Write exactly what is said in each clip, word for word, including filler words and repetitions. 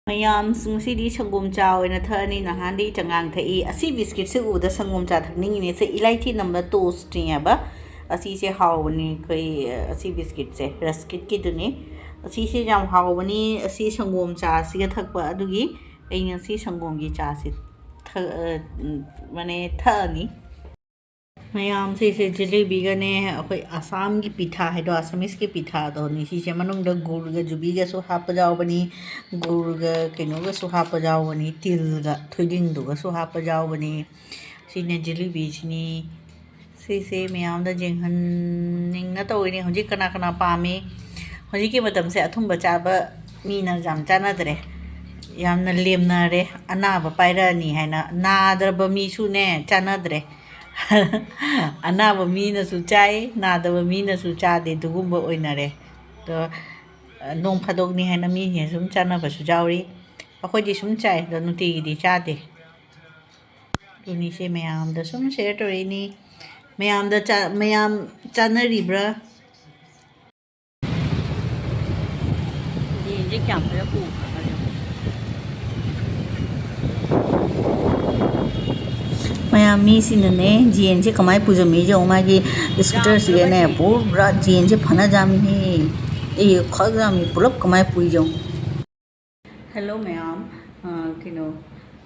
ꯃꯌꯥꯝ, ꯉꯁꯤꯗꯤ ꯁꯪꯒꯣꯝ ꯆꯥ ꯑꯣꯏꯅ ꯊꯛꯑꯅꯤ꯫ ꯅꯍꯥꯟꯗꯤ ꯆꯉꯥꯡ ꯊꯛꯏ꯫ ꯑꯁꯤ ꯕꯤꯁꯀꯤꯠꯁꯦ ꯎꯕꯗ ꯁꯪꯒꯣꯝ ꯆꯥ ꯊꯛꯅꯤꯡꯉꯤꯅꯦ꯫ ꯁꯦ ꯏꯂꯥꯏꯆꯤ ꯅꯝꯕ ꯇꯣꯁꯇ꯭ꯔꯤ ꯍꯥꯏꯕ꯫ ꯑꯁꯤꯁꯦ ꯍꯥꯎꯕꯅꯤ꯫ ꯑꯩꯈꯣꯏ, ꯑ, ꯑꯁꯤ ꯕꯤꯁꯀꯤꯠꯁꯦ ꯔꯁꯀꯤꯠꯀꯤꯗꯨꯅꯤ꯫ ꯑꯁꯤꯁꯦ ꯌꯥꯝ ꯍꯥꯎꯕꯅꯤ꯫ ꯑꯁꯤ ꯁꯪꯒꯣꯝ ꯆꯥꯁꯤꯒ ꯊꯛꯄ꯫ ꯑꯗꯨꯒꯤ ꯑꯩ ꯉꯁꯤ ꯁꯪꯒꯣꯝꯒꯤ ꯆꯥꯁꯤ ꯊꯛ-, ꯑ, ꯎꯝ, ꯃꯥꯅꯦ, ꯊꯛꯑꯅꯤ꯫ ꯃꯌꯥꯝ, ꯁꯤꯁꯦ ꯖꯤꯂꯤꯕꯤꯒꯅꯦ, ꯑꯩꯈꯣꯏ ꯑꯁꯥꯝꯒꯤ ꯄꯤꯊꯥ ꯍꯥꯏꯗꯣ, ꯑꯁꯥꯃꯤꯁꯀꯤ ꯄꯤꯊꯥꯗꯣꯅꯤ꯫ ꯁꯤꯁꯦ ꯃꯅꯨꯡꯗ ꯒꯨꯔꯒ ꯖꯨꯕꯤꯒꯁꯨ ꯍꯥꯞꯄ ꯌꯥꯎꯕꯅꯤ, ꯒꯨꯔꯒ ꯀꯩꯅꯣꯒꯁꯨ ꯍꯥꯞꯄ ꯌꯥꯎꯕꯅꯤ, ꯇꯤꯜꯒ ꯊꯣꯏꯗꯤꯡꯗꯨꯒꯁꯨ ꯍꯥꯞꯄ ꯌꯥꯎꯕꯅꯤ꯫ ꯁꯤꯅ ꯖꯤꯂꯤꯕꯤꯁꯤꯅꯤ꯫ ꯁꯤꯁꯦ ꯃꯌꯥꯝꯗ ꯌꯦꯡꯍꯟꯅꯤꯡꯅ ꯇꯧꯔꯤꯅꯤ꯫ ꯍꯧꯖꯤꯛ ꯀꯅꯥ ꯀꯅꯥ ꯄꯥꯝꯃꯤ? ꯍꯧꯖꯤꯛꯀꯤ ꯃꯇꯝꯁꯦ ꯑꯊꯨꯝꯕ ꯆꯥꯕ ꯃꯤꯅ ꯌꯥꯝ ꯆꯥꯟꯅꯗ꯭ꯔꯦ, ꯌꯥꯝꯅ ꯂꯦꯝꯅꯔꯦ꯫ ꯑꯅꯥꯕ ꯄꯥꯏꯔꯛꯑꯅꯤ ꯍꯥꯏꯅ ꯅꯥꯗ꯭ꯔꯕ ꯃꯤꯁꯨꯅꯦ ꯆꯥꯟꯅꯗ꯭ꯔꯦ꯫ ꯑꯅꯥꯕ ꯃꯤꯅꯁꯨ ꯆꯥꯏ, ꯅꯥꯗꯕ ꯃꯤꯅꯁꯨ ꯆꯥꯗꯦ, ꯑꯗꯨꯒꯨꯝꯕ ꯑꯣꯏꯅꯔꯦ꯫ ꯑꯗꯣ, ꯅꯣꯡ ꯐꯥꯗꯣꯛꯅꯤ ꯍꯥꯏꯅ ꯃꯤꯁꯤꯡꯅ ꯁꯨꯝ ꯆꯥꯅꯕꯁꯨ ꯌꯥꯎꯔꯤ꯫ ꯑꯩꯈꯣꯏꯗꯤ ꯁꯨꯝ ꯆꯥꯏ, ꯑꯗꯣ ꯅꯨꯡꯇꯤꯒꯤꯗꯤ ꯆꯥꯗꯦ꯫ ꯑꯗꯨꯅꯤꯁꯦ ꯃꯌꯥꯝꯗ ꯁꯨꯝ ꯁꯤꯌꯔ ꯇꯧꯔꯛꯏꯅꯤ꯫ ꯃꯌꯥꯝꯗ ꯆꯥ-, ꯃꯌꯥꯝ ꯆꯥꯅꯔꯤꯕ꯭ꯔꯥ? ꯌꯦꯟꯁꯦ ꯀꯌꯥꯝ ꯐꯖꯅ ꯄꯨꯈ꯭ꯔꯕ ꯌꯦꯡꯉꯣ꯫ ꯃꯌꯥꯝ ꯃꯤꯁꯤꯡꯅꯅꯦ, ꯖꯦꯟꯁꯦ ꯀꯃꯥꯏꯅ ꯄꯨꯖꯝꯃꯤ ꯌꯦꯡꯉꯣ, ꯃꯥꯒꯤ ꯁ꯭ꯀꯨꯇꯔꯁꯤꯒꯅꯦ, ꯄꯨꯔꯥ ꯖꯦꯟꯁꯦ ꯐꯅ ꯌꯥꯝꯃꯤꯍꯦ꯫ ꯑꯦ, ꯈꯛ ꯌꯥꯝꯃꯤ, ꯄꯨꯂꯞ ꯀꯃꯥꯏꯅ ꯄꯨꯏ ꯌꯦꯡꯉꯣ꯫ ꯍꯦꯜꯂꯣ ꯃꯌꯥꯝ, ꯑ, ꯀꯩꯅꯣ,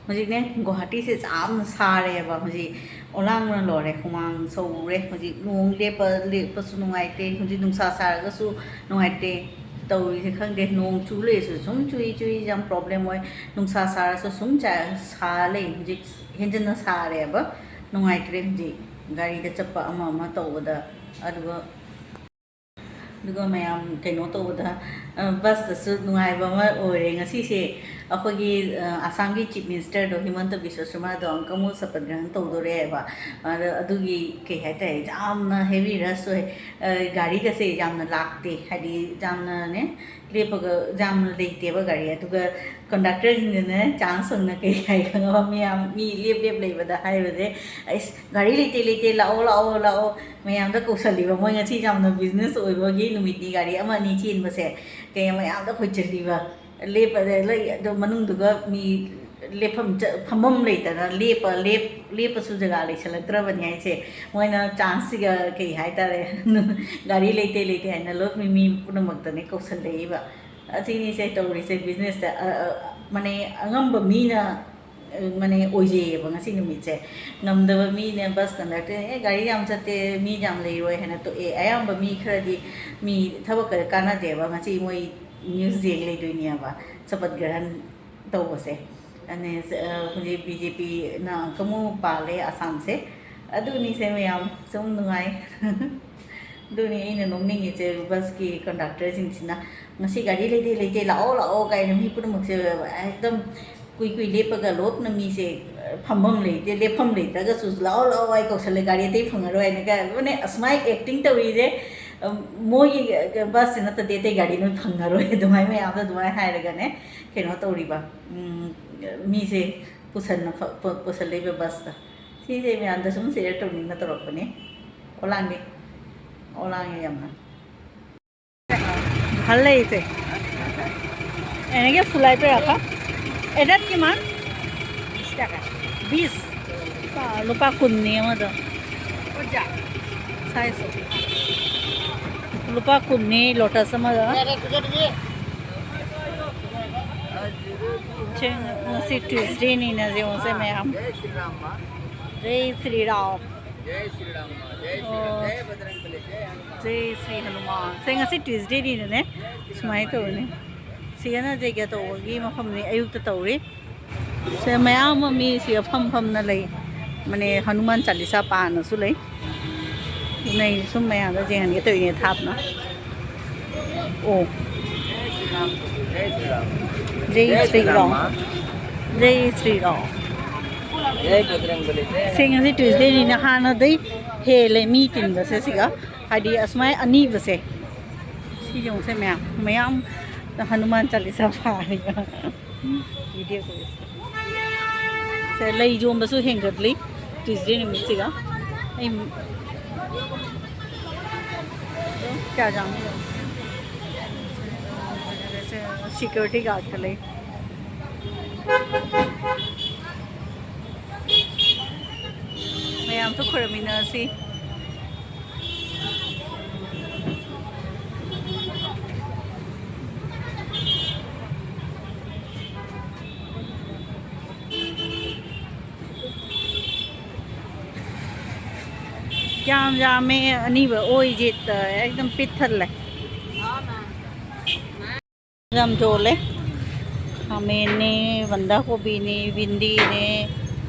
ꯍꯧꯖꯤꯛꯅꯦ ꯒꯨꯋꯥꯍꯥꯇꯤꯁꯦ ꯌꯥꯝꯅ ꯁꯥꯔꯦꯕ꯫ ꯍꯧꯖꯤꯛ ꯑꯣꯂꯥꯡꯅ ꯂꯣꯏꯔꯦ, ꯍꯨꯃꯥꯡ ꯁꯧꯔꯦ꯫ ꯍꯧꯖꯤꯛ ꯅꯣꯡ ꯂꯦꯞꯄ, ꯂꯦꯞꯄꯁꯨ ꯅꯨꯡꯉꯥꯏꯇꯦ, ꯍꯧꯖꯤꯛ ꯅꯨꯡꯁꯥ ꯁꯥꯔꯒꯁꯨ ꯅꯨꯡꯉꯥꯏꯇꯦ꯫ ꯇꯧꯔꯤꯁꯦ ꯈꯪꯗꯦ, ꯅꯣꯡ ꯆꯨ ꯂꯩꯔꯁꯨ ꯁꯨꯝ ꯆꯨꯏ ꯆꯨꯏ, ꯌꯥꯝ ꯄ꯭ꯔꯣꯕ꯭ꯂꯦꯝ ꯑꯣꯏ꯫ ꯅꯨꯡꯁꯥ ꯁꯥꯔꯁꯨ ꯁꯨꯝ ꯆꯥ-, ꯁꯥ ꯂꯩ꯫ ꯍꯧꯖꯤꯛ ꯍꯦꯟꯖꯟꯅ ꯁꯥꯔꯦꯕ, ꯅꯨꯡꯉꯥꯏꯇ꯭ꯔꯦ ꯍꯧꯖꯤꯛ ꯒꯥꯔꯤꯗ ꯆꯠꯄ ꯑꯃ ꯑꯃ ꯇꯧꯕꯗ꯫ ꯑꯗꯨꯒ ꯑꯗꯨꯒ ꯃꯌꯥꯝ ꯀꯩꯅꯣ ꯇꯧꯕꯗ, ꯑ, ꯕꯁꯇꯁꯨ ꯅꯨꯡꯉꯥꯏꯕ ꯑꯃ ꯑꯣꯏꯔꯦ ꯉꯁꯤꯁꯦ꯫ ꯑꯩꯈꯣꯏꯒꯤ, ꯑ, ꯑꯁꯥꯝꯒꯤ ꯆꯤꯐ ꯃꯤꯅꯤꯁꯇꯔꯗꯣ, ꯍꯤꯃꯟꯇ ꯕꯤꯁ꯭ꯋ ꯁꯔꯃꯗꯣ ꯑꯃꯨꯛ ꯑꯃꯨꯛ ꯁꯄꯠ ꯒ꯭ꯔꯍꯟ ꯇꯧꯗꯣꯔꯦꯕ꯫ ꯑꯗ ꯑꯗꯨꯒꯤ ꯀꯩ ꯍꯥꯏꯇꯥꯔꯦ, ꯌꯥꯝꯅ ꯍꯦꯚꯤ ꯔꯁ ꯑꯣꯏ꯫ ꯑ, ꯒꯥꯔꯤꯒꯁꯦ ꯌꯥꯝꯅ ꯂꯥꯛꯇꯦ, ꯍꯥꯏꯗꯤ ꯌꯥꯝꯅꯅꯦ, ꯂꯦꯞꯄꯒ ꯌꯥꯝꯅ ꯂꯩꯇꯦꯕ ꯒꯥꯔꯤ꯫ ꯑꯗꯨꯒ ꯀꯟꯗꯛꯇꯔꯁꯤꯡꯅꯅꯦ ꯆꯥꯟꯁ ꯐꯪꯅ ꯀꯩ ꯍꯥꯏ ꯈꯪꯉꯕ, ꯃꯌꯥꯝ ꯃꯤ ꯂꯦꯞ ꯂꯦꯞ ꯂꯩꯕꯗ ꯍꯥꯏꯕꯁꯦ, "ꯑꯩꯁ, ꯒꯥꯔꯤ ꯂꯩꯇꯦ, ꯂꯩꯇꯦ, ꯂꯥꯛꯑꯣ, ꯂꯥꯛꯑꯣ, ꯂꯥꯛꯑꯣ"꯫ ꯃꯌꯥꯝꯗ ꯀꯧꯁꯜꯂꯤꯕ꯫ ꯃꯣꯏ ꯉꯁꯤ ꯌꯥꯝꯅ ꯕꯤꯖꯤꯅꯦꯁ ꯑꯣꯏꯕꯒꯤ ꯅꯨꯃꯤꯠꯅꯤ, ꯒꯥꯔꯤ ꯑꯃ ꯑꯅꯤ ꯆꯦꯟꯕꯁꯦ꯫ ꯀꯩ ꯃꯌꯥꯝꯗ ꯈꯣꯏꯆꯜꯂꯤꯕ꯫ ꯂꯦꯞꯄꯗ ꯂꯩ, ꯑꯗꯣ ꯃꯅꯨꯡꯗꯨꯒ ꯃꯤ ꯂꯦꯞꯐꯝ ꯆ-, ꯐꯝꯐꯝ ꯂꯩꯇꯅ ꯂꯦꯞꯄ, ꯂꯦꯞ-, ꯂꯦꯞꯄꯁꯨ ꯖꯒꯥ ꯂꯩꯁꯜꯂꯛꯇ꯭ꯔꯕꯅꯤ ꯍꯥꯏꯁꯦ꯫ ꯃꯣꯏꯅ ꯆꯥꯟꯁꯁꯤꯒ ꯀꯩ ꯍꯥꯏꯇꯥꯔꯦ, ꯒꯥꯔꯤ ꯂꯩꯇꯦ ꯂꯩꯇꯦ ꯍꯥꯏꯅ ꯂꯣꯏ ꯃꯤ, ꯃꯤ ꯄꯨꯝꯅꯃꯛꯇꯅꯦ ꯀꯧꯁꯜꯂꯛꯏꯕ꯫ ꯑꯁꯤꯅꯤꯁꯦ ꯇꯧꯔꯤꯁꯦ ꯕꯤꯖꯤꯅꯦꯁꯇ꯫ ꯑ, ꯑ, ꯃꯅꯦ ꯑꯉꯝꯕ ꯃꯤꯅ, ꯑ, ꯃꯅꯦ ꯑꯣꯏꯖꯩꯌꯦꯕ ꯉꯁꯤ ꯅꯨꯃꯤꯠꯁꯦ꯫ ꯉꯝꯗꯕ ꯃꯤꯅ ꯕꯁ ꯀꯟꯗꯛꯇꯔ, "ꯑꯦ, ꯒꯥꯔꯤ ꯌꯥꯝ ꯆꯠꯇꯦ, ꯃꯤ ꯌꯥꯝ ꯂꯩꯔꯣꯏ" ꯍꯥꯏꯅ ꯇꯣꯛꯑꯦ꯫ ꯑꯌꯥꯝꯕ ꯃꯤ ꯈꯔꯗꯤ ꯃꯤ ꯊꯕꯛ ꯀ-, ꯀꯥꯟꯅꯗꯦꯕ꯫ ꯉꯁꯤ ꯃꯣꯏ ꯅ꯭ꯌꯨꯁ ꯌꯦꯡ ꯂꯩꯗꯣꯏꯅꯦꯕ ꯁꯄꯠ ꯒ꯭ꯔꯍꯟ ꯇꯧꯕꯁꯦ꯫ ꯑꯅꯦ, ꯑ, ꯍꯧꯖꯤꯛ ꯕꯤ ꯖꯦ ꯄꯤꯅ ꯑꯃꯨꯛ ꯄꯥꯜꯂꯦ ꯑꯁꯥꯝꯁꯦ꯫ ꯑꯗꯨꯅꯤꯁꯦ ꯃꯌꯥꯝ ꯁꯨꯝ ꯅꯨꯡꯉꯥꯏ꯫ ꯑꯗꯨꯅꯤ ꯑꯩꯅ ꯅꯣꯛꯅꯤꯡꯉꯤꯁꯦ, ꯕꯁꯀꯤ ꯀꯟꯗꯛꯇꯔꯁꯤꯡꯁꯤꯅ, "ꯉꯁꯤ ꯒꯥꯔꯤ ꯂꯩꯇꯦ, ꯂꯩꯇꯦ, ꯂꯥꯛꯑꯣ, ꯂꯥꯛꯑꯣ" ꯀꯥꯏꯅ ꯃꯤ ꯄꯨꯝꯅꯃꯛꯁꯦ ꯑꯦꯛꯗꯝ ꯀꯨꯏ ꯀꯨꯏ ꯂꯦꯞꯄꯒ ꯂꯣꯞꯅ ꯃꯤꯁꯦ, ꯑ, ꯐꯝꯐꯝ ꯂꯩꯇꯦ, ꯂꯦꯞꯐꯝ ꯂꯩꯇ꯭ꯔꯒꯁꯨ "ꯂꯥꯛꯑꯣ, ꯂꯥꯛꯑꯣ, ꯑꯩ ꯀꯧꯁꯜꯂꯦ, ꯒꯥꯔꯤ ꯑꯇꯩ ꯐꯪꯉꯔꯣꯏ" ꯍꯥꯏꯅ ꯀꯥꯏ, ꯃꯥꯅꯦ, ꯑꯁꯨꯃꯥꯏꯅ ꯑꯦꯛꯇꯤꯡ ꯇꯧꯔꯤꯁꯦ, ꯑ, ꯃꯣꯏꯒꯤ, ꯑ, ꯕꯁꯁꯦ ꯅꯠꯇꯗꯤ ꯑꯇꯩ ꯒꯥꯔꯤ ꯂꯣꯏ ꯐꯪꯉꯔꯣꯏ꯫ ꯑꯗꯨꯃꯥꯏꯅ ꯃꯌꯥꯝꯗ ꯑꯗꯨꯃꯥꯏꯅ ꯍꯥꯏꯔꯒꯅꯦ, ꯀꯩꯅꯣ ꯇꯧꯔꯤꯕ, ꯎꯝ, ꯃꯤꯁꯦ ꯄꯨꯁꯟꯅ ꯐ-, ꯄꯨ-, ꯄꯨꯁꯜꯂꯛꯏꯕ ꯕꯁꯇ꯫ ꯁꯤꯁꯦ ꯃꯌꯥꯝꯗ ꯁꯨꯝ ꯁꯤꯌꯔ ꯇꯧꯅꯤꯡꯅ ꯇꯧꯔꯛꯄꯅꯦ꯫ ꯑꯣꯂꯥꯡꯗꯤ, ꯑꯣꯂꯥꯡꯉꯦ ꯌꯥꯝꯅ꯫ ভাল লাগিছে। এনেকে ফুলাই পেলাই ৰাখা। এটাত কিমান? বিশ টকা। বিশ? ꯂꯨꯄꯥ, ꯂꯨꯄꯥ ꯀꯨꯟꯅꯤ ꯑꯃꯗ꯫ ꯀꯣꯠ ꯌꯥ? ꯁꯥꯏꯖ꯫ ꯂꯨꯄꯥ ꯀꯨꯟꯅꯤ ꯂꯣꯇꯁ ꯑꯃꯗ꯫ ꯁꯦ, ꯉꯁꯤ ꯇ꯭ꯌꯨꯁꯗꯦꯅꯤꯅ ꯌꯦꯡꯉꯨꯁꯦ ꯃꯌꯥꯝ꯫ ꯖꯩ ꯁ꯭ꯔꯤ ꯔꯥꯝ꯫ ꯖꯩ ꯁ꯭ꯔꯤ ꯔꯥꯝ꯫ ꯖꯩ ꯁ꯭ꯔꯤ ꯔꯥꯝ꯫ ꯑꯣ꯫ ꯖꯩ ꯕꯖꯔꯪ ꯕꯂꯤ꯫ ꯖꯩ ꯍꯅꯨꯃꯥꯟ꯫ ꯁꯦ, ꯉꯁꯤ ꯇ꯭ꯌꯨꯁꯗꯦꯅꯤꯅꯅꯦ ꯁꯨꯃꯥꯏꯅ ꯇꯧꯔꯅꯤ꯫ ꯁꯤꯗꯅ ꯖꯩꯒ ꯇꯧꯕꯒꯤ ꯃꯐꯝꯅꯤ, ꯑꯌꯨꯛꯇ ꯇꯧꯔꯤ꯫ ꯁꯦ, ꯃꯌꯥꯝ ꯑꯃ ꯃꯤ ꯁꯤꯗ ꯐꯝ ꯐꯝꯅ ꯂꯩ꯫ ꯃꯅꯦ ꯍꯅꯨꯃꯥꯟ ꯆꯥꯂꯤꯁꯥ ꯄꯥꯅꯁꯨ ꯂꯩ꯫ ꯑꯗꯨꯅ ꯑꯩ ꯁꯨꯝ ꯃꯌꯥꯝꯗ ꯌꯦꯡꯍꯟꯒꯦ ꯇꯧꯔꯤꯅꯦ ꯊꯥꯞꯅ꯫ ꯑꯣ꯫ ꯖꯩ ꯁ꯭ꯔꯤ ꯔꯥꯝ꯫ ꯖꯩ ꯁ꯭ꯔꯤ ꯔꯥꯝ꯫ ꯖꯩ ꯕꯖꯔꯪ ꯕꯂꯤ꯫ ꯁꯦ, ꯉꯁꯤ ꯇ꯭ꯌꯨꯁꯗꯦꯅꯤꯅ ꯍꯥꯟꯅꯗꯩ ꯍꯦꯜꯂꯦ ꯃꯤ ꯇꯤꯟꯕꯁꯦ ꯁꯤꯒ꯫ ꯍꯥꯏꯗꯤ ꯑꯁꯨꯃꯥꯏ ꯑꯅꯤꯕꯁꯦ꯫ ꯁꯤ ꯌꯦꯡꯉꯨꯁꯦ ꯃꯌꯥꯝ, ꯃꯌꯥꯝ ꯍꯅꯨꯃꯥꯟ ꯆꯥꯂꯤꯁꯥ ꯄꯥꯔꯤꯕ꯫ ꯚꯤꯗꯤꯑꯣ ꯇꯧꯔꯤꯁꯦ꯫ ꯁꯦ, ꯂꯩ ꯌꯣꯟꯕꯁꯨ ꯍꯦꯟꯒꯠꯂꯤ ꯇ꯭ꯌꯨꯁꯗꯦ ꯅꯨꯃꯤꯠꯁꯤꯒ꯫ ꯑꯩ ꯀꯌꯥ ꯆꯪꯉꯤ? ꯁꯤꯀ꯭ꯌꯨꯔꯤꯇꯤ ꯒꯥꯔꯗꯀ ꯂꯩ꯫ ꯃꯌꯥꯝꯁꯨ ꯈꯣꯏꯔꯝꯃꯤꯟꯅꯁꯤ꯫ ꯌꯥꯝ ꯌꯥꯝꯃꯦ꯫ ꯑꯅꯤꯕ ꯑꯣꯏꯁꯦ ꯑꯦꯛꯗꯝ ꯄꯤꯛ ꯊꯜꯂꯦ꯫ ꯌꯥꯝ ꯌꯣꯜꯂꯦ꯫ ꯈꯥꯃꯦꯟꯅꯦ, ꯕꯟꯗꯥ ꯀꯣꯕꯤꯅꯦ, ꯕꯤꯟꯗꯤꯅꯦ,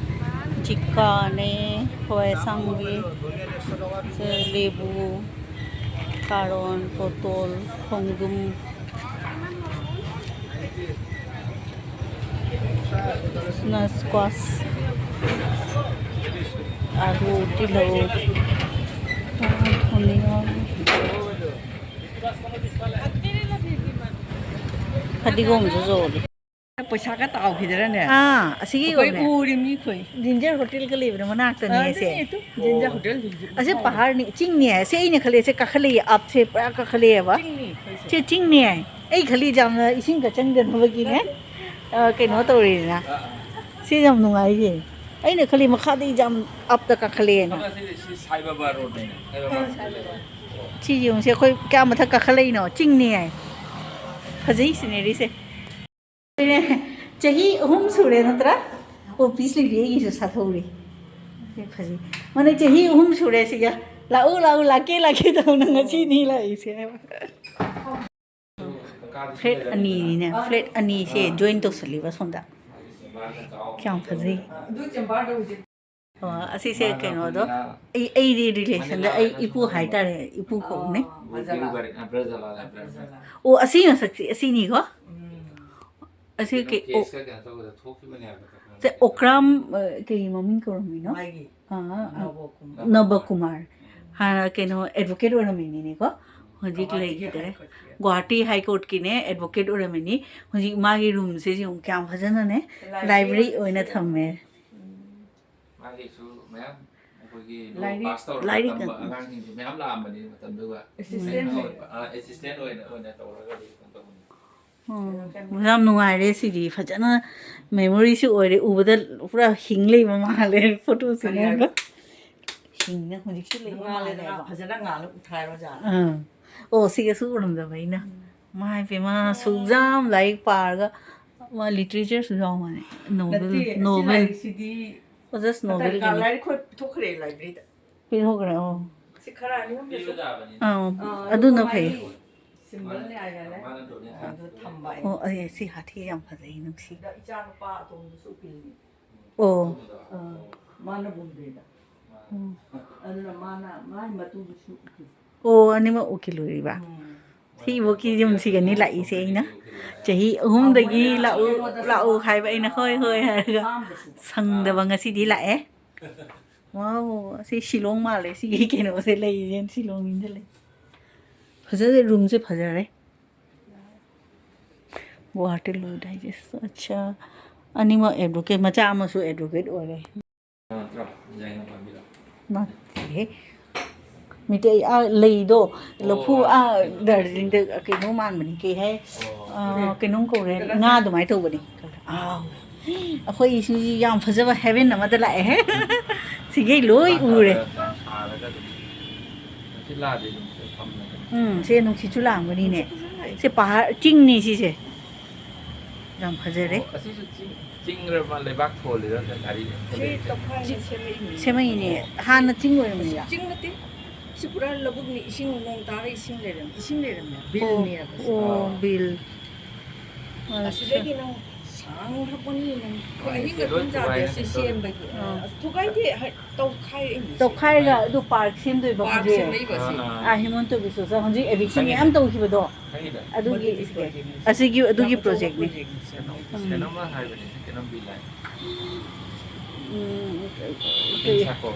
ꯖꯤꯀꯥꯅꯦ, ꯍꯋꯥꯏ ꯑꯁꯥꯡꯕꯤ, ꯂꯦꯕꯨ, ꯀꯥꯔꯣꯟ, ꯇꯣꯇꯣꯜ, ꯈꯣꯡꯗ꯭ꯔꯨꯝ, ꯁꯤꯅ ꯁ꯭ꯀ꯭ꯋꯥꯁ, ꯑꯂꯨ, ꯇꯤꯜꯍꯧ, ꯊꯣꯡꯅꯤꯡꯉꯥꯏ꯫ ꯐꯗꯤꯒꯣꯝꯁꯨ ꯌꯣꯜꯂꯤ꯫ ꯄꯩꯁꯥꯒ ꯇꯥꯎꯈꯤꯗ꯭ꯔꯅꯦ? ꯑꯥ, ꯑꯁꯤꯒꯤ ꯑꯩꯈꯣꯏ ꯌꯣꯜꯂꯦ꯫ ꯎꯔꯤꯕꯅꯤ ꯑꯩꯈꯣꯏ꯫ ꯖꯤꯟꯖꯔ ꯍꯣꯇꯦꯜꯒ ꯂꯩꯕꯗꯣ ꯃꯅꯥꯛꯇꯅꯦ ꯑꯥ, ꯁꯦ꯫ ꯑꯗꯨꯅꯦ ꯑꯗꯨ, ꯖꯤꯟꯖꯔ ꯍꯣꯇꯦꯜꯗꯨꯁꯨ ꯑꯁꯤ ꯄꯍꯥꯔꯅꯤ, ꯆꯤꯡꯅꯦ꯫ ꯁꯤ ꯑꯩꯅ ꯈꯜꯂꯦ, ꯁꯦ ꯀꯥꯈꯠꯂꯛꯏ, ꯑꯞꯁꯦ ꯄꯨꯔꯥ ꯀꯥꯈꯠꯂꯛꯑꯦꯕ꯫ ꯆꯤꯡꯅꯤ ꯑꯩꯈꯣꯏꯁꯦ꯫ ꯁꯤ ꯆꯤꯡꯅꯦ꯫ ꯑꯩ ꯈꯜꯂꯤ ꯌꯥꯝꯅ ꯏꯁꯤꯡꯒ ꯆꯪꯗꯅꯕꯒꯤꯅꯦ꯫ ꯅꯠꯇꯦ꯫ ꯑ, ꯀꯩꯅꯣ ꯇꯧꯔꯤꯅ꯫ ꯑꯥ, ꯑꯥ꯫ ꯁꯤ ꯌꯥꯝ ꯅꯨꯡꯉꯥꯏꯌꯦ꯫ ꯑꯩꯅ ꯈꯜꯂꯤ ꯃꯈꯥꯗ ꯌꯥꯝ ꯑꯞꯇ ꯀꯥꯈꯠꯂꯛꯑꯦꯅ꯫ ꯑꯃ ꯁꯤ, ꯁꯤ ꯁꯥꯏ ꯕꯥꯕꯥ ꯔꯣꯗꯅꯦ꯫ ꯁꯥꯏ ꯕꯥꯕꯥ ꯑꯥ, ꯔꯣꯗ꯫ ꯁꯥꯏ ꯕꯥꯕꯥ꯫ ꯁꯤ ꯌꯦꯡꯉꯨꯁꯦ, ꯑꯩꯈꯣꯏ ꯀꯌꯥ ꯃꯊꯛ ꯀꯥꯈꯠꯂꯛꯏꯅꯣ? ꯆꯤꯡꯅꯦ ꯍꯥꯏ꯫ ꯐꯖꯩ ꯁꯤꯅꯔꯤꯁꯦ꯫ ꯆꯍꯤ ꯑꯍꯨꯝ ꯁꯨꯔꯦ ꯅꯠꯇ꯭ꯔꯥ? ꯑꯣ, ꯄꯤꯁ ꯂꯩꯔꯤ, ꯑꯩꯒꯤꯁꯨ ꯁꯥꯊꯧꯔꯤ꯫ ꯁꯤ ꯐꯖꯩ꯫ ꯃꯥꯅꯦ, ꯆꯍꯤ ꯑꯍꯨꯝ ꯁꯨꯔꯦ ꯁꯤꯒ꯫ ꯂꯥꯛꯎ, ꯂꯥꯛꯎ, ꯂꯥꯛꯀꯦ, ꯂꯥꯛꯀꯦ ꯇꯧꯅ ꯉꯁꯤꯅꯤ ꯂꯥꯛꯏꯁꯦ ꯍꯥꯏꯕ꯫ ꯐ꯭ꯂꯦꯠ ꯑꯅꯤꯅꯤꯅꯦ, ꯐ꯭ꯂꯦꯠ ꯑꯅꯤꯁꯦ ꯖꯣꯏꯟ ꯇꯧꯁꯜꯂꯤꯕ ꯁꯣꯝꯗ꯫ ꯀꯌꯥꯝ ꯐꯖꯩ꯫ ꯑꯣ, ꯑꯁꯤꯁꯦ ꯃꯥꯅ ꯀꯩꯅꯣꯗꯣ, ꯑꯩꯈꯣꯏꯅ ꯑꯩ, ꯑꯩꯗꯤ ꯔꯤꯂꯦꯁꯟꯗ ꯃꯅꯤꯂꯥ ꯑꯩ ꯍꯥꯏꯅ ꯏꯄꯨ ꯈꯪꯅꯕ ꯍꯥꯏꯇꯥꯔꯦ, ꯏꯄꯨ ꯀꯧꯕꯅꯦ꯫ ꯑꯣ, ꯕ꯭ꯔꯖꯂꯥꯜ ꯍꯥꯏꯕ꯭ꯔꯥ? ꯑꯣ, ꯑꯁꯤ ꯃꯁꯛꯁꯦ ꯑꯁꯤꯅꯤꯀꯣ? ꯎꯝ꯫ ꯑꯁꯤ ꯀꯩꯅꯣ, ꯀꯦ-, ꯑꯣ-, ꯀꯦꯁꯀ ꯀꯩꯅꯣ ꯇꯧꯕꯗ ꯊꯣꯛꯈꯤꯕꯅꯦ ꯍꯥꯏꯕ ꯀꯩꯅꯣ ꯁꯦ, ꯅꯠꯇꯦ? ꯑꯣꯀ꯭ꯔꯥꯝ, ꯑ, ꯀꯩ ꯃꯃꯤꯡ ꯀꯧꯔꯝꯃꯤꯅꯣ? ꯃꯥꯒꯤ ꯑꯥ, ꯅꯕꯀꯨꯃꯥꯔ꯫ ꯅꯕꯀꯨꯃꯥꯔ꯫ ꯎꯝ꯫ ꯍꯥꯟꯅ ꯀꯩꯅꯣ ꯑꯦꯗꯚꯣꯀꯦꯠ ꯑꯣꯏꯔꯝꯃꯤꯅꯤꯅꯦꯀꯣ? ꯍꯧꯖꯤꯛ ꯒꯨꯋꯥꯍꯥꯇꯤꯒꯤ ꯂꯩꯈꯤꯗ꯭ꯔꯦ꯫ ꯍꯥꯏ ꯀꯣꯔꯠꯀꯤ꯫ ꯒꯨꯋꯥꯍꯥꯇꯤ ꯍꯥꯏ ꯀꯣꯔꯠꯀꯤꯅꯦ, ꯑꯦꯗꯚꯣꯀꯦꯠ ꯑꯣꯏꯔꯝꯃꯤꯅꯤ꯫ ꯍꯧꯖꯤꯛ ꯃꯥꯒꯤ ꯔꯨꯝꯁꯦ ꯌꯦꯡꯉꯨ, ꯀꯌꯥꯝ ꯐꯖꯅꯅꯦ, ꯂꯥꯏꯕ꯭ꯔꯦꯔꯤ ꯂꯥꯏꯕ꯭ꯔꯦꯔꯤ ꯑꯣꯏꯅ ꯑꯣꯏꯅ ꯊꯝꯃꯦ꯫ ꯎꯝ꯫ ꯃꯥꯒꯤꯁꯨ ꯃꯌꯥꯝ ꯑꯩꯈꯣꯏꯒꯤ ꯂꯣ ꯂꯥꯏꯔꯤꯛ ꯄꯥꯁ ꯇꯧꯔꯒ ꯂꯥꯏꯔꯤꯛ ꯇꯝꯕ ꯑꯉꯥꯡꯁꯤꯡꯁꯨ ꯃꯌꯥꯝ ꯂꯥꯛꯑꯝꯕꯅꯤ ꯃꯇꯝꯗꯨꯒ꯫ ꯑꯦꯁꯤꯁꯇꯦꯟ ꯑꯩꯅ ꯑꯣꯏꯅ꯫ ꯑꯣꯏꯕ, ꯑ, ꯑꯦꯁꯤꯁꯇꯦꯟ ꯑꯣꯏꯅ, ꯑꯣꯏꯅ ꯇꯧꯔꯒ ꯑꯗꯨꯝ ꯇꯧꯕꯅꯤ꯫ ꯎꯝ, ꯌꯥꯝ ꯅꯨꯡꯉꯥꯏꯔꯦ ꯁꯤꯗꯤ꯫ ꯐꯖꯅ ꯃꯦꯃꯣꯔꯤꯁꯨ ꯑꯣꯏꯔꯦ꯫ ꯎꯕꯗ ꯄꯨꯔꯥ ꯍꯤꯡ ꯂꯩꯕ ꯃꯥꯜꯂꯦ ꯐꯣꯇꯣꯁꯤꯅ꯫ ꯀꯔꯤ ꯍꯥꯏꯕ? ꯍꯤꯡꯅ ꯍꯧꯖꯤꯛꯁꯨ ꯂꯩꯕ ꯉꯥꯜꯂꯦꯗꯅ, ꯃꯥꯜꯂꯦꯕ꯫ ꯐꯖꯅ ꯉꯥꯜꯂ ꯎꯊꯥꯏꯔꯣ ꯑꯣꯖꯥꯅ꯫ ꯑꯥ꯫ ꯑꯣ, ꯁꯤꯒꯁꯨ ꯎꯔꯝꯗꯕ ꯑꯩꯅ꯫ ꯎꯝ꯫ ꯃꯥ ꯍꯥꯏꯕꯦꯝꯃ, ꯑꯁꯨꯛ ꯌꯥꯝ ꯂꯥꯏꯔꯤꯛ ꯄꯥꯔꯒ ꯃꯥ ꯂꯤꯇꯔꯦꯆꯔꯁꯨ ꯌꯥꯎꯕꯅꯦ꯫ ꯅꯣꯕꯦꯜ, ꯅꯠꯇꯦ, ꯑꯁꯤ ꯅꯣꯕꯦꯜ꯫ ꯂꯥꯏꯔꯤꯛꯁꯤꯗꯤ ꯑꯣ, ꯖꯁ ꯅꯣꯕꯦꯜꯒꯤꯅꯤ꯫ ꯂꯥꯏꯔꯤꯛ ꯈꯣꯏ ꯄꯤꯊꯣꯛꯈ꯭ꯔꯦ ꯂꯥꯏꯕ꯭ꯔꯦꯔꯤꯗ꯫ ꯄꯤꯊꯣꯛꯈ꯭ꯔꯦ, ꯑꯣ꯫ ꯁꯤ ꯈꯔ ꯑꯅꯤ ꯑꯍꯨꯝꯗꯁꯨ꯫ ꯑꯥ, ꯑꯗꯨꯅ ꯐꯩ꯫ ꯁꯤꯝꯕꯜꯅꯦ ꯍꯥꯏꯔꯒꯅꯦ꯫ ꯑꯗꯨ ꯊꯝꯕ ꯑꯩꯅ꯫ ꯑꯣ, ꯑꯩ ꯁꯤ ꯍꯥꯊꯤ ꯌꯥꯝ ꯐꯖꯩ, ꯅꯨꯡꯁꯤ꯫ ꯑꯗ ꯏꯆꯥ ꯅꯨꯄꯥ ꯑꯇꯣꯝꯕꯁꯨ ꯎꯀꯤꯜꯅꯤ꯫ ꯑꯣ꯫ ꯑꯥ, ꯃꯥꯅ ꯕꯣꯝꯕꯦꯗ꯫ ꯎꯝ꯫ ꯑꯗꯨꯅ ꯃꯥꯅ, ꯃꯥꯏ ꯃꯇꯨꯗꯨꯁꯨ ꯎꯀꯤꯜ꯫ ꯑꯣ, ꯑꯅꯤꯃꯛ ꯎꯀꯤꯜ ꯑꯣꯏꯔꯤꯕ? ꯎꯝ꯫ ꯁꯤ ꯏꯕꯣꯛꯀꯤ ꯌꯨꯝꯁꯤꯒꯅꯤ ꯂꯥꯛꯏꯁꯦ ꯑꯩꯅ꯫ ꯆꯍꯤ ꯑꯍꯨꯝꯗꯒꯤ ꯑꯥ, ꯃꯣꯏꯅ ꯂꯥꯛꯎ, ꯂꯥꯛꯎ ꯍꯥꯏꯕ ꯑꯩꯅ ꯍꯣꯏ, ꯍꯣꯏ ꯍꯥꯏꯔꯒ ꯐꯥꯝꯗꯁꯨ꯫ ꯁꯪꯗꯕ ꯉꯁꯤꯗꯤ ꯂꯥꯛꯑꯦ꯫ ꯋꯥꯎ, ꯑꯁꯤ ꯁꯤꯂꯣꯡ ꯃꯥꯜꯂꯦ꯫ ꯁꯤꯒꯤ ꯀꯩꯅꯣꯁꯦ ꯂꯩꯔꯤꯁꯦ ꯁꯤꯂꯣꯡꯗ ꯂꯩ꯫ ꯐꯖꯔꯦ, ꯔꯨꯝꯁꯦ ꯐꯖꯔꯦ꯫ ꯒꯨꯋꯥꯍꯥꯇꯤ ꯂꯣ ꯗꯥꯏꯖꯦꯁ꯫ ꯑꯠꯆꯥ꯫ ꯑꯅꯤꯃꯛ ꯑꯦꯗꯚꯣꯀꯦꯠ, ꯃꯆꯥ ꯑꯃꯁꯨ ꯑꯦꯗꯚꯣꯀꯦꯠ ꯑꯣꯏꯔꯦ꯫ ꯅꯠꯇꯦꯍꯦ꯫ ꯃꯤꯇꯩ, ꯑꯥ, ꯂꯩꯗꯣ, ꯂꯐꯨ, ꯑꯣ, ꯑꯥ, ꯑꯣ꯫ ꯗꯥꯔꯖꯤꯂꯤꯡꯗ ꯀꯩꯅꯣ ꯃꯥꯟꯕꯅꯤ, ꯀꯩ ꯍꯥꯏ? ꯑꯣ꯫ ꯑꯥ, ꯀꯩꯅꯣꯝ ꯀꯧꯔꯦ, ꯉꯥ ꯑꯗꯨꯃꯥꯏꯅ ꯇꯧꯕꯅꯤ꯫ ꯑꯥꯎ꯫ ꯑꯩꯈꯣꯏ ꯁꯤ ꯌꯥꯝ ꯐꯖꯕ ꯍꯦꯚꯦꯟ ꯑꯃꯗ ꯂꯥꯛꯑꯦ꯫ ꯁꯤꯒꯩ ꯂꯣꯏ ꯎꯔꯦ꯫ ꯁꯤ ꯂꯥꯛꯑꯗꯤ ꯑꯗꯨꯝ ꯐꯝꯃꯦ꯫ ꯎꯝ, ꯁꯦ ꯅꯨꯡꯁꯤꯠꯁꯨ ꯂꯥꯛꯑꯝꯒꯅꯤꯅꯦ꯫ ꯁꯦ ꯄꯍꯥꯔ, ꯆꯤꯡꯅꯤ ꯁꯤꯁꯦ꯫ ꯌꯥꯝ ꯐꯖꯔꯦ꯫ ꯑꯣ, ꯑꯁꯤꯁꯨ ꯆꯤꯡ, ꯆꯤꯡꯔ ꯃꯥ ꯂꯩꯕꯥꯛ ꯊꯣꯜꯂꯤꯔ ꯒꯥꯔꯤ ꯁꯤ ꯊꯣꯜꯂꯤꯔ? ꯇꯧꯈꯥꯏꯅ ꯁꯦꯝꯃꯛꯏꯅꯤ꯫ ꯁꯦꯝꯃꯛꯏꯅꯦ꯫ ꯑꯣ꯫ ꯍꯥꯟꯅ ꯆꯤꯡ ꯑꯣꯏꯔꯝꯃꯤꯔ? ꯆꯤꯡ ꯅꯠꯇꯦ꯫ ꯁꯤ ꯄꯨꯔꯥ ꯂꯧꯕꯨꯛꯅꯤ, ꯏꯁꯤꯡ ꯅꯣꯡ ꯇꯥꯔ ꯏꯁꯤꯡ ꯂꯩꯔꯝꯃꯤ, ꯏꯁꯤꯡ ꯂꯩꯔꯝꯃꯦ, ꯑꯣ, ꯕꯤꯜꯅꯦꯕ ꯁꯤ꯫ ꯑꯣ, ꯑꯥ꯫ ꯕꯤꯜ꯫ ꯑꯁꯤꯗꯒꯤ ꯅꯪ ꯁꯥꯡꯈ꯭ꯔꯕꯅꯤ ꯅꯪ꯫ ꯑꯩꯈꯣꯏ ꯑꯍꯤꯡꯒ ꯂꯣꯏ ꯇꯨꯝ ꯌꯥꯗꯦ ꯊꯨꯒꯥꯏꯔꯦ ꯁꯤ ꯇꯧꯔꯤꯁꯦ꯫ ꯁꯦꯝꯕꯒꯤ꯫ ꯑꯥ꯫ ꯑ, ꯊꯨꯒꯥꯏꯗꯦ, ꯍꯥꯏ-, ꯇꯧꯈꯥꯏꯔꯛꯏꯅꯤ ꯁꯤ꯫ ꯇꯧꯈꯥꯏꯔꯒ ꯑꯗꯨ ꯄꯥꯔꯛ ꯁꯦꯝꯗꯣꯏꯕ ꯄꯥꯔꯛ ꯍꯧꯖꯤꯛ꯫ ꯁꯦꯝꯃꯛꯏꯕ ꯁꯤ꯫ ꯑꯥ, ꯑꯥ꯫ ꯑꯥ, ꯍꯤꯃꯟꯇ ꯕꯤꯁ ꯁꯣꯁꯥ ꯍꯧꯖꯤꯛ ꯑꯦꯚꯤꯛꯁꯟ ꯈꯪꯉꯤꯅꯦ꯫ ꯃꯌꯥꯝ ꯇꯧꯈꯤꯕꯗꯣ꯫ ꯈꯪꯉꯤꯅꯦ꯫ ꯑꯗꯨꯒꯤ ꯃꯗꯨꯒꯤ ꯁꯤꯒꯤ꯫ ꯄ꯭ꯔꯣꯖꯦꯛꯅꯤ꯫ ꯑꯁꯤꯒꯤ, ꯑꯗꯨꯒꯤ ꯌꯥꯝ ꯑꯆꯧꯕ ꯄ꯭ꯔꯣꯖꯦꯛꯅꯤ꯫ ꯄ꯭ꯔꯣꯖꯦꯛꯅꯤ ꯁꯤ꯫ ꯎꯝ꯫ ꯀꯩꯅꯣꯝꯃ ꯍꯥꯏꯕꯅꯤ, ꯀꯩꯅꯣꯝ ꯕꯤꯜ ꯍꯥꯏ꯫ ꯎꯝ, ꯍꯤꯜ ꯈꯥꯀꯣ꯫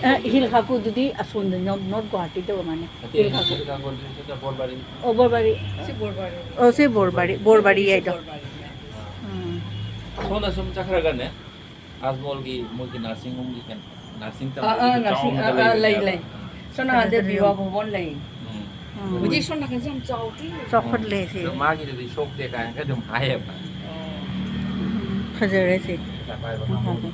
ꯑ, ꯍꯤꯜ ꯈꯥꯀꯣꯗꯨꯗꯤ ꯑꯁꯣꯝꯗ, not, not ꯒꯨꯋꯥꯍꯥꯇꯤꯗ ꯑꯣꯏꯔꯝꯃꯅꯤ꯫ ꯅꯠꯇꯦ, ꯍꯤꯜ ꯈꯥꯀꯣ꯫ ꯍꯤꯜ ꯈꯥꯀꯣꯗꯨꯗꯤ ꯁꯤꯗ ꯕꯣꯔꯕꯥꯔꯤ꯫ ꯑꯣ, ꯕꯣꯔꯕꯥꯔꯤ꯫ ꯁꯤ ꯕꯣꯔꯕꯥꯔꯤ꯫ ꯑꯣ, ꯁꯤ ꯕꯣꯔꯕꯥꯔꯤ, ꯕꯣꯔꯕꯥꯔꯤ ꯁꯤ ꯍꯥꯏꯗꯣ꯫ ꯕꯣꯔꯕꯥꯔꯤ꯫ ꯎꯝ꯫ ꯁꯣꯝꯗ ꯁꯨꯝ ꯆꯠꯈ꯭ꯔꯒꯅꯦ, ꯑꯖꯃꯣꯜꯒꯤ ꯃꯣꯏꯒꯤ ꯅꯔꯁꯤꯡ ꯍꯣꯝꯒꯤ ꯀꯩꯅꯣ, ꯅꯔꯁꯤꯡ ꯑꯥ, ꯑꯥ, ꯇꯝꯕꯒꯤ ꯅꯔꯁꯤꯡ, ꯆꯥꯎꯅ ꯑꯥ, ꯑꯥ, ꯂꯩ, ꯂꯩꯕꯅꯦꯕ꯫ ꯂꯩ꯫ ꯑꯥ꯫ ꯁꯣꯝ ꯅꯥꯀꯟꯗ ꯐꯖꯅ ꯕꯤꯋꯥ ꯌꯦꯡꯉꯣ꯫ ꯚꯕꯟ ꯂꯩ꯫ ꯎꯝ꯫ ꯑꯥ꯫ ꯍꯧꯖꯤꯛ ꯁꯣꯝ ꯅꯥꯀꯟꯁꯦ ꯌꯥꯝ ꯆꯥꯎꯗ꯭ꯔꯤ? ꯆꯥꯎꯈꯠꯂꯦ ꯁꯤ꯫ ꯑꯗꯣ ꯃꯥꯒꯤꯗꯨꯗꯤ ꯁꯣꯛꯇꯦ ꯀꯥꯏꯅꯒ ꯑꯗꯨꯝ ꯍꯥꯏꯌꯦꯕ꯫ ꯐꯖꯔꯦ ꯁꯤ꯫ ꯄꯩꯁꯥ ꯄꯥꯏꯕ ꯀꯥꯡꯕꯨꯒꯤ꯫